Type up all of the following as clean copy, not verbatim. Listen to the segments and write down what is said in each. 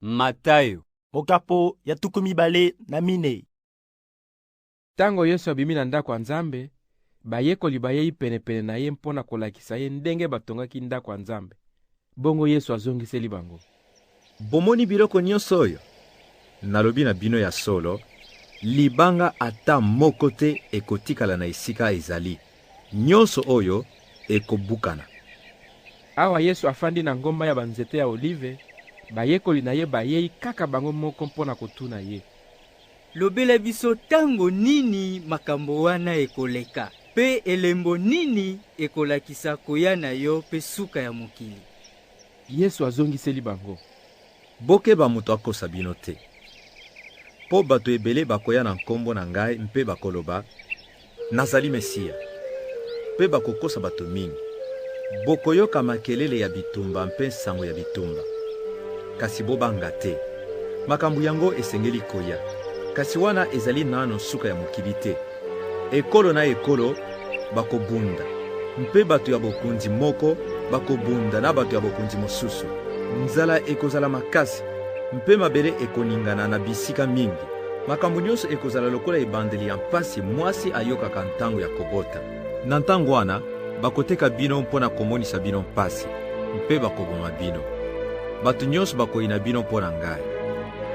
Matayo. Mokapo ya 24. Ntango Yesu abimi na ndako ya Nzambe, bayekoli bayei penepene na ye mpo na kolakisa ye ndenge batongaki ndako ya Nzambe. Bongo Yesu azongiseli bango. Bomoni biloko nyonso oyo? Nalobi na bino ya solo, libanga ata moko te ekotikala na esika ezali. Nyonso oyo ekobukana. Awa Yesu afandi na ngomba ya banzete ya olive, bayekoli na ye bayei kaka bango moko mpo na kotuna ye. Lobela biso tango nini makambo wana ekoleka, mpe elembo nini ekolakisa koya na yo mpe suka ya mokili? Yesu azongiseli bango. Bokeba moto akosa bino te. Mpo bato ebele bakoya na nkombo na ngai mpe bakoloba, Nazali Mesiya, mpe bakokosa bato mingi. Bokoyoka makelele ya bitumba mpe nsango ya bitumba. Kasi bobanga te. Makambo yango esengeli koya, kasi wana ezali nano nsuka ya mokili te. Ekolo na ekolo bakobunda, mpe bato ya bokonzi moko bakobunda na bato ya bokonzi mosusu. Nzala ekozala makasi, mpe mabele ekoningana na bisika mingi. Makambo nyonso ekozala lokola ebandeli ya mpasi mwasi ayokaka ntango ya kobota. Na ntango wana, bakoteka bino mpo na komonisa bino mpasi, mpe bakoboma bino. Bato nyonso bakoyina bino mpo na ngai.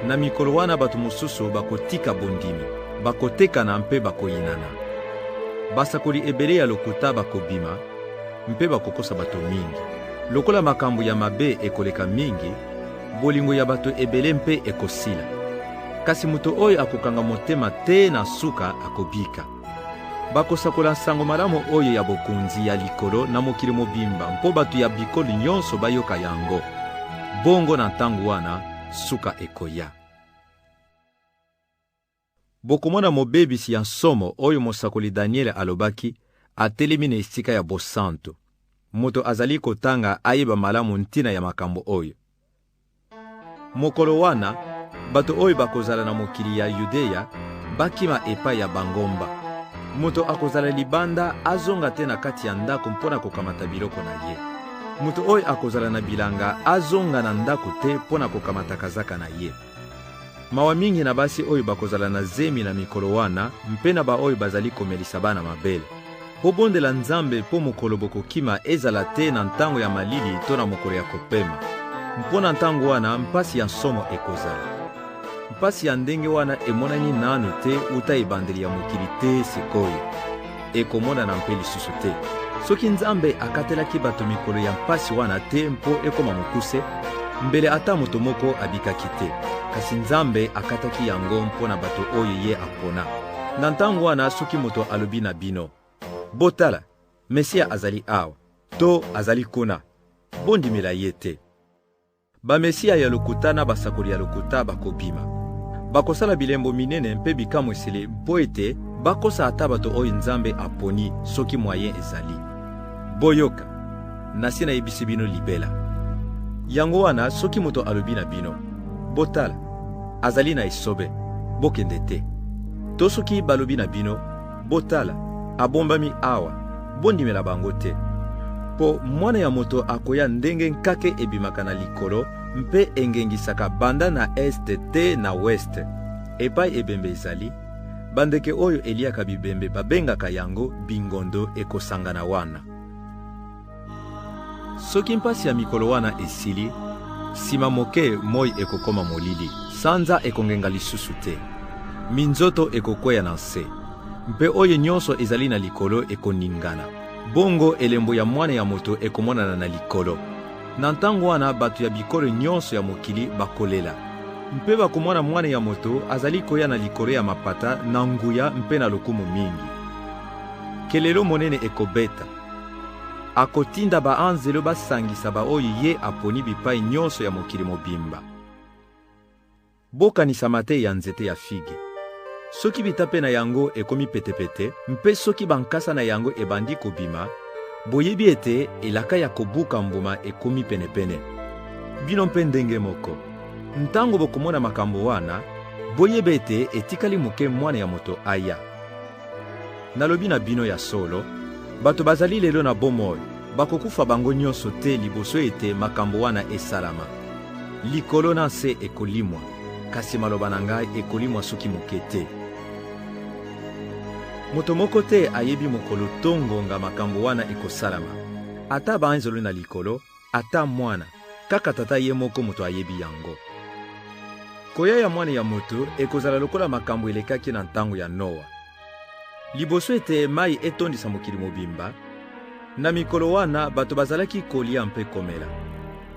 Na mikolo wana bato mosusu bakotika bondimi, bakotekana mpe bakoyinana. Basakoli ebele ya lokuta bakobima mpe bakokosa bato mingi. Lokola makambo ya mabe ekoleka mingi, bolingo ya bato ebele mpe ekosila. Kasi moto oyo akokanga motema tee na suka akobika. Bakosakola nsango malamu oyo ya Bokonzi ya likolo na mokili mobimba mpo bato ya bikolo nyonso bayoka yango. Bongo na ntango wana, suka ekoya. Bokomona mobebisi ya nsomo oyo mosakoli Danyele alobaki atelemi na esika ya bosantu. Moto azali kotanga ayeba malamu ntina ya makambo oyo. Mokolo wana, bato oyo bakozala na mokili ya Yudea bakima epai ya bangomba. Moto akozala libanda azonga te na kati ya ndako mpo na kokamata biloko na ye. Moto oyo akozala na bilanga azonga na ndako te mpo na kokamata kazaka na ye. Mawa mingi na basi oyo bakozala na zemi na mikolo wana mpe na baoyo bazali komelisa bana mabele. Bobondela Nzambe mpo mokolo bokokima ezala te na ntango ya malili to na mokolo ya kopema. Mpo na ntango wana mpasi ya nsomo ekozala. Mpasi ya ndenge wana emonani nanu te uta ebandeli ya mokili tee sikoyo. Ekomonana mpe lisusu te. Soki Nzambe akatelaki bato mikolo ya mpasi wana te mpo ekoma mokuse, mbele ata moto moko abikaki te. Kasi Nzambe akataki yango mpo na bato oyo ye apona. Na ntango wana, soki moto alobi na bino, Botala, Mesia azali awa, to azali kuna, bondimela ye te. Bamesia ya lokuta na basakoli ya lokuta bakobima. Bakosala bilembo minene mpe bikamwiseli mpo ete bakosa ata bato oyo Nzambe aponi soki mwaye ezali. Boyoka, nasi nayebisi bino libela. Yango wana soki moto alobi na bino, Botala, azali na esobe, bokende te. To soki balobi na bino, Botala, abombami awa, bondimela bango te. Mpo Mwana ya moto akoya ndenge nkake ebimaka na likolo mpe engengisaka banda na este tee na weste. Epai ebembe ezali, bandeke oyo eliaka bibembe babengaka yango bingondo ekosangana wana. Soki mpasi ya mikolo wana esili, nsima moke moi ekokoma molili, sanza ekongenga lisusu te, minzoto ekokweya na nse, mpe oyo nyonso ezali na likolo ekoningana. Bongo elembo ya Mwana ya moto ekomonana na likolo. Na ntango wana bato ya bikolo nyonso ya mokili bakolela, mpe bakomona Mwana ya moto azali koya na likolo ya mapata na nguya mpe na lokumu mingi. Kelelo monene ekobeta. Akotinda baanzelu basangisa baoyo ye aponi bipai nyonso ya mokili mobimba. Bokanisa mateyi ya nzete ya figi. Soki bitape na yango ekomi petepete mpe soki bankasa na yango ebandi kobima, boyebi ete elaka ya kobuka mbuma ekomi penepene. Bino mpe ndenge moko, ntango bokomona makambo wana, boyeba ete etikali moke Mwana ya moto aya. Nalobi na bino ya solo, bato bazali lelo na bomoi bakokufa bango nyonso te liboso ete makambo wana esalama. Likolo na nse ekolimwa, kasi maloba na ngai ekolimwa soki moke te. Moto moko te ayebi mokolo to ngonga makambo wana ekosalama, ata baanzelu na likolo, ata Mwana, kaka Tata ye moko moto ayebi yango. Koya ya Mwana ya moto ekozala lokola makambo elekaki na ntango ya Noa. Liboso ete mai etondisa mokili mobimba, na mikolo wana bato bazalaki kolia mpe komela,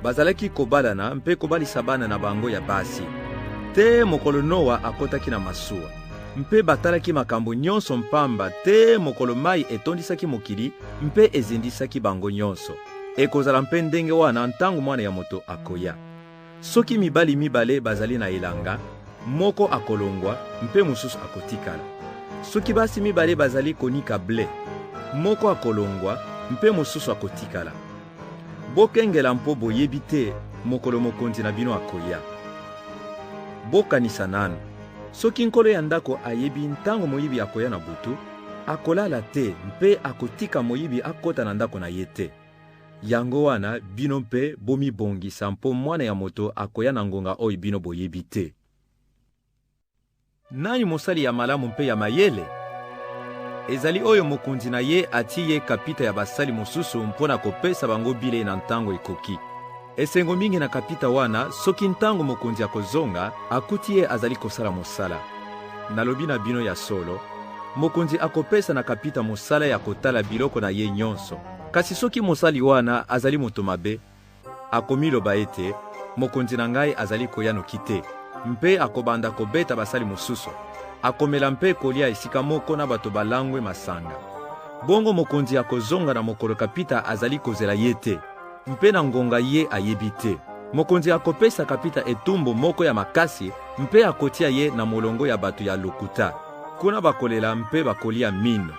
bazalaki kobalana mpe kobalisa bana na bango ya basi, tee mokolo Noa akotaki na masuwa, mpe batalaki makambo nyonso mpamba tee mokolo mai etondisaki mokili mpe ezindisaki bango nyonso. Ekozala mpe ndenge wana ntango Mwana ya moto akoya. Soki mibali mibale bazali na elanga, moko akolongwa mpe mosusu akotikala. Soki basi mibale bazali konika ble, moko akolongwa mpe mosusu akotikala. Bokengela mpo boyebi te mokolo mokonzi na bino akoya. Bokanisa nanu, soki nkolo ya ndako ayebi ntango moyibi akoya na butu, akolala te mpe akotika moyibi akota na ndako na ye te. Yango wana bino mpe bomibongisa mpo Mwana ya moto akoya na ngonga oyo bino boyebi te. Nani mosali ya malamu mpe ya mayele? Ezali oyo mokonzi na ye atii ye kapita ya basali mosusu mpo na kopesa bango bilei na ntango ekoki. Esengo mingi na kapita wana soki ntango mokonzi akozonga, akuti ye azali kosala mosala. Nalobi na bino ya solo, mokonzi akopesa na kapita mosala ya kotala biloko na ye nyonso. Kasi soki mosali wana azali moto mabe, akomiloba ete, Mokonzi na ngai azali koya noki te, mpe akobanda kobeta basali mosusu, akomela mpe kolia esika moko na bato balangwe masanga. Bongo mokonzi akozonga na mokolo kapita azali kozela ye te, mpe na ngonga ye ayebi te. Mokonzi akopesa kapita etumbu moko ya makasi mpe akotia ye na molongo ya bato ya lokuta. Kuna bakolela mpe bakolia mino.